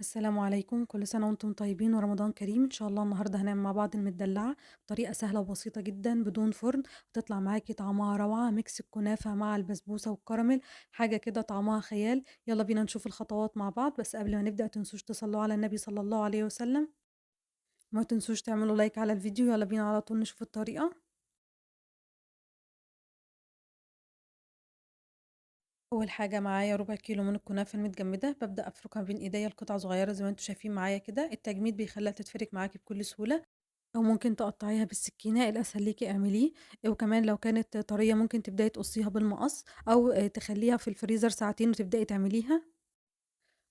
السلام عليكم، كل سنة وانتم طيبين ورمضان كريم. إن شاء الله النهاردة هنعمل مع بعض المدلعة بطريقة سهلة وبسيطة جدا بدون فرن، هتطلع معاكي طعمها روعة. mix الكنافة مع البسبوسة والكراميل، حاجة كده طعمها خيال. يلا بينا نشوف الخطوات مع بعض، بس قبل ما نبدأ تنسوش تصلوا على النبي صلى الله عليه وسلم، ما تنسوش تعملوا like على الفيديو. يلا بينا على طول نشوف الطريقة. أول حاجة معايا ربع كيلو من الكنافة المتجمدة، ببدأ أفركها بين إيديا لقطع صغيرة زي ما انتم شايفين معايا كده. التجميد بيخليها تتفرك معاكي بكل سهولة، أو ممكن تقطعيها بالسكينة، الأسهل ليكي اعمليه. وكمان لو كانت طرية ممكن تبدأي تقصيها بالمقص، أو تخليها في الفريزر ساعتين وتبدأي تعمليها.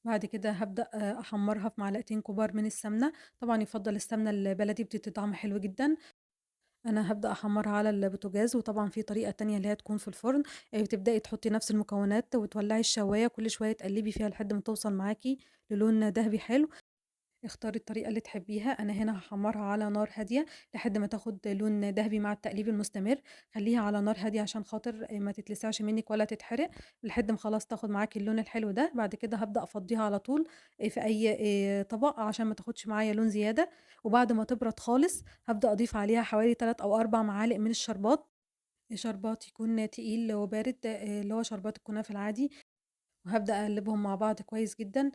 بعد كده هبدأ أحمرها في معلقتين كبار من السمنة، طبعا يفضل السمنة البلدي بتدي طعم حلو جدا. أنا هبدأ أحمرها على البوتاجاز، وطبعا في طريقة تانية اللي هي تكون في الفرن، بتبدأي تحطي نفس المكونات وتولعي الشواية، كل شوية تقلبي فيها لحد ما توصل معاكي للون ذهبي حلو. اختاري الطريقة اللي تحبيها. أنا هنا هحمرها على نار هادية لحد ما تاخد لون ذهبي مع التقليب المستمر. خليها على نار هادية عشان خاطر ما تتلسعش منك ولا تتحرق، لحد ما خلاص تاخد معاكي اللون الحلو ده. بعد كده هبدأ أفضيها على طول في أي طبق عشان ما تاخدش معايا لون زيادة. وبعد ما تبرد خالص هبدأ أضيف عليها حوالي 3 أو 4 معالق من الشربات، شربات يكون تقيل وبارد اللي هو شربات الكنافة العادي، وهبدأ أقلبهم مع بعض كويس جدا.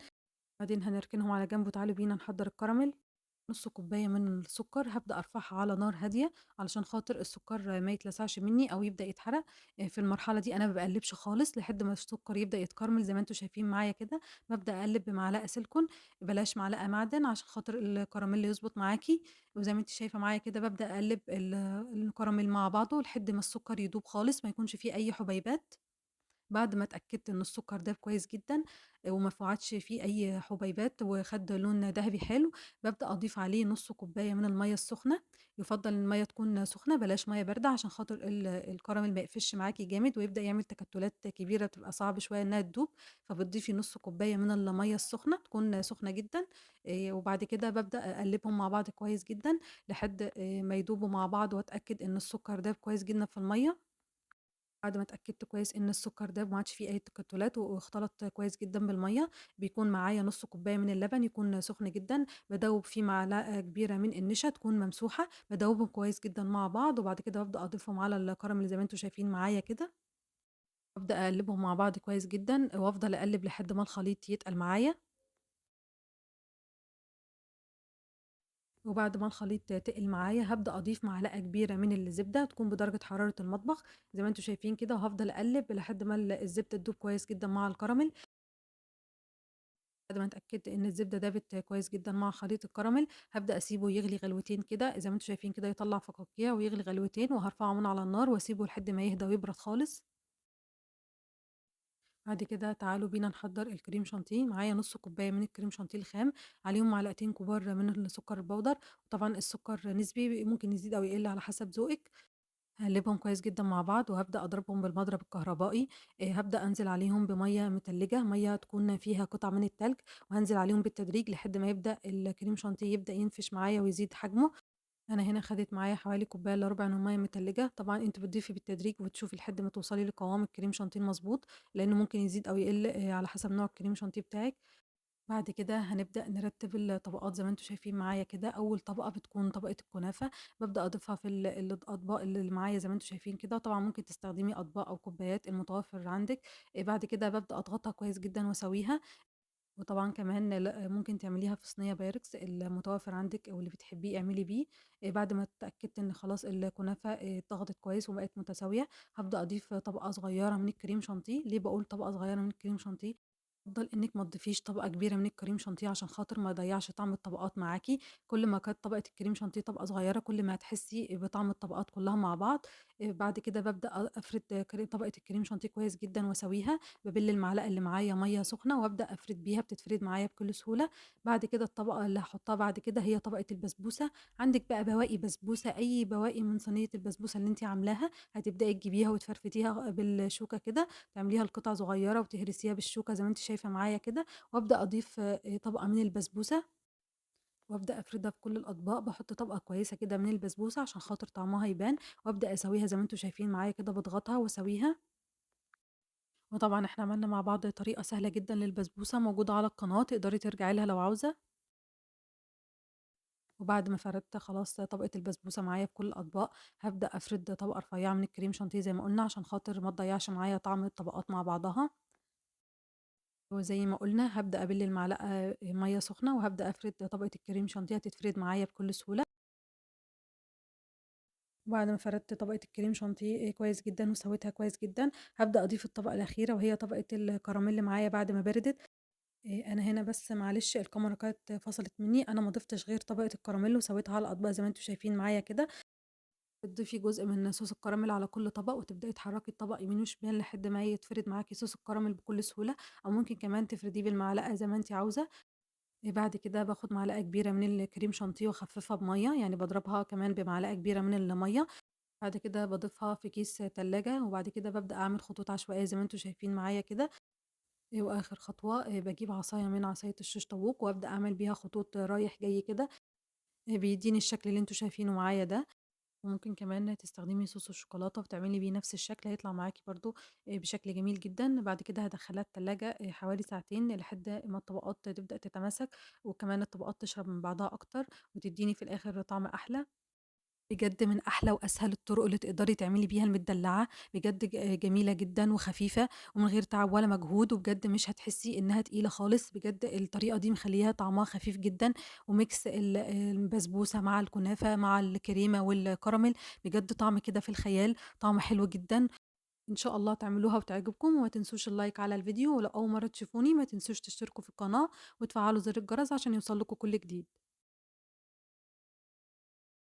بعدين هنركنهم على جنب، وتعالوا بينا نحضر الكراميل. نص كوباية من السكر هبدأ أرفعها على نار هادية علشان خاطر السكر ما يتلسعش مني أو يبدأ يتحرق. في المرحلة دي أنا ما بقلبش خالص لحد ما السكر يبدأ يتكرمل زي ما انتم شايفين معايا كده. ببدأ أقلب بمعلقة سيليكون، بلاش معلقة معدن عشان خاطر الكراميل يظبط معاكي. وزي ما انت شايفة معايا كده ببدأ أقلب الكراميل مع بعضه لحد ما السكر يدوب خالص، ما يكونش فيه أي حبيبات. بعد ما اتأكدت إن السكر داب كويس جداً وما فعتش فيه أي حبيبات وخد لون ذهبي حلو، ببدأ أضيف عليه نص كوباية من المية السخنة. يفضل المية تكون سخنة، بلاش مية باردة عشان خاطر الكراميل ما يقفش معاكي جامد ويبدأ يعمل تكتلات كبيرة بتبقى صعب شوية إنها تدوب. فبتضيفي نص كوباية من المية السخنة، تكون سخنة جداً. وبعد كده ببدأ أقلبهم مع بعض كويس جداً لحد ما يدوبوا مع بعض، وأتأكد إن السكر داب كويس جداً في المية. بعد ما اتأكدت كويس إن السكر داب وما عادش فيه أي تكتلات واختلط كويس جداً بالمية، بيكون معايا نص كوباية من اللبن يكون سخن جداً، بدوب فيه معلقة كبيرة من النشا تكون ممسوحة، بدوبهم كويس جداً مع بعض. وبعد كده ببدأ أضيفهم على الكراميل زي ما انتم شايفين معايا كده. ببدأ أقلبهم مع بعض كويس جداً وأفضل أقلب لحد ما الخليط يتقل معايا. وبعد ما الخليط تقل معايا هبدأ أضيف معلقة كبيرة من الزبدة تكون بدرجة حرارة المطبخ زي ما انتم شايفين كده، وهفضل أقلب لحد ما الزبدة تدوب كويس جدا مع الكراميل. بعد ما اتأكدت إن الزبدة دابت كويس جدا مع خليط الكراميل، هبدأ أسيبه يغلي غلوتين كده زي ما انتم شايفين كده، يطلع فقاقيع ويغلي غلوتين، وهرفعه من على النار واسيبه لحد ما يهدى ويبرد خالص. بعد كده تعالوا بينا نحضر الكريم شانتيه. معايا نص كوبايه من الكريم شانتيه الخام، عليهم معلقتين كبار من السكر البودر، وطبعا السكر نسبي ممكن يزيد او يقل على حسب ذوقك. هقلبهم كويس جدا مع بعض، وهبدا اضربهم بالمضرب الكهربائي. هبدا انزل عليهم بميه متلجه، ميه تكون فيها قطع من التلج، وهنزل عليهم بالتدريج لحد ما يبدا الكريم شانتيه يبدا ينفش معايا ويزيد حجمه. انا هنا خدت معايا حوالي كوبايه الا ربع من ميه متلجه. طبعا انت بتضيفي بالتدريج وتشوفي لحد ما توصلي لقوام الكريم شانتيه المظبوط، لانه ممكن يزيد او يقل على حسب نوع الكريم شانتيه بتاعك. بعد كده هنبدأ نرتب الطبقات زي ما انتم شايفين معايا كده. اول طبقة بتكون طبقة الكنافة، ببدأ اضيفها في الاطباق اللي معايا زي ما انتم شايفين كده. طبعا ممكن تستخدمي اطباق او كوبايات المتوفر عندك. بعد كده ببدأ اضغطها كويس جدا واسويها. وطبعا كمان ممكن تعمليها في صينية بايركس، المتوفر عندك او اللي بتحبيه اعملي بيه. بعد ما اتأكدت ان خلاص الكنافة، اتضغطت كويس وبقت متساوية، هبدأ اضيف طبقة صغيرة من الكريم شانتيه. ليه بقول طبقة صغيرة من الكريم شانتيه؟ افضل انك ما تضيفيش طبقه كبيره من الكريم شانتيه عشان خاطر ما يضيعش طعم الطبقات معاكي. كل ما كانت طبقه الكريم شانتيه طبقه صغيره كل ما هتحسي بطعم الطبقات كلها مع بعض. بعد كده ببدا افرد طبقه الكريم شانتيه كويس جدا واسويها. ببل المعلقه اللي معايا ميه سخنه وابدا افرد بيها، بتتفرد معايا بكل سهوله. بعد كده الطبقه اللي هحطها بعد كده هي طبقه البسبوسه. عندك بقى بواقي بسبوسه، اي بواقي من صينيه البسبوسه اللي انت عاملاها هتبداي تجيبيها وتفرفتيها بالشوكه كده، تعمليها لقطع صغيره وتهرسيها بالشوكه زي ما انت شايفه معايا كده. وابدا اضيف طبقه من البسبوسه وابدا افردها في كل الاطباق. بحط طبقه كويسه كده من البسبوسه عشان خاطر طعمها يبان، وابدا اسويها زي ما انتم شايفين معايا كده، بضغطها واسويها. وطبعًا إحنا عملنا مع بعض طريقة سهلة جدًا للبسبوسة موجودة على القناة، تقدري ترجعي لها لو عاوزة. وبعد ما فردت خلاص طبقة البسبوسة معايا في كل الأطباق، هابدأ أفرد طبقة رفيعة من الكريم شانتيه زي ما قلنا عشان خاطر ما تضيعش معايا طعم الطبقات مع بعضها. وزي ما قلنا هابدأ أبل المعلقة مية سخنة وهابدأ أفرد طبقة الكريم شانتيه، هتتفرد معايا بكل سهولة. وبعد ما فردت طبقة الكريم شانتيه كويس جدًا وسويتها كويس جدًا، هابدأ أضيف الطبقة الأخيرة وهي طبقة الكراميل معايا بعد ما بردت. أنا هنا بس معلش الكاميرا كانت فصلت مني، أنا ما ضفتش غير طبقة الكراميل وسويتها على الأطباق زي ما أنتم شايفين معايا كده. بتضيفي جزء من صوص الكراميل على كل طبق وتبدأي تحركي الطبق يمين وشمال لحد ما يتفرد معاكي صوص الكراميل بكل سهولة، أو ممكن كمان تفرديه بالمعلقة زي ما أنتِ عاوزة. بعد كده باخد معلقة كبيرة من الكريم شانتيه واخففها بمية، يعني بضربها كمان بمعلقة كبيرة من المية. بعد كده باضيفها في كيس تلاجة، وبعد كده بابدأ أعمل خطوط عشوائية زي ما أنتم شايفين معايا كده. وآخر خطوة باجيب عصاية من عصاية الشيش طاووق وأبدأ أعمل بيها خطوط رايح جاي كده، بيديني الشكل اللي أنتم شايفينه معايا ده. وممكن كمان تستخدمي صوص الشوكولاتة وتعملي بيه نفس الشكل، هيطلع معاكي برضو بشكل جميل جدا. بعد كده هدخلها التلاجة حوالي ساعتين لحد ما الطبقات تبدأ تتماسك، وكمان الطبقات تشرب من بعضها أكتر وتديني في الآخر طعم أحلى. بجد من أحلى وأسهل الطرق اللي تقدري تعملي بيها المدلعة، بجد جميلة جدًا وخفيفة ومن غير تعب ولا مجهود، وبجد مش هتحسي إنها تقيلة خالص. بجد الطريقة دي مخليها طعمها خفيف جدًا، وميكس البسبوسة مع الكنافة مع الكريمة والكراميل، بجد طعم كده في الخيال، طعم حلو جدًا. إن شاء الله تعملوها وتعجبكم، وما تنسوش اللايك على الفيديو، ولو أول مرة تشوفوني ما تنسوش تشتركوا في القناة وتفعلوا زر الجرس عشان يوصل لكم كل جديد.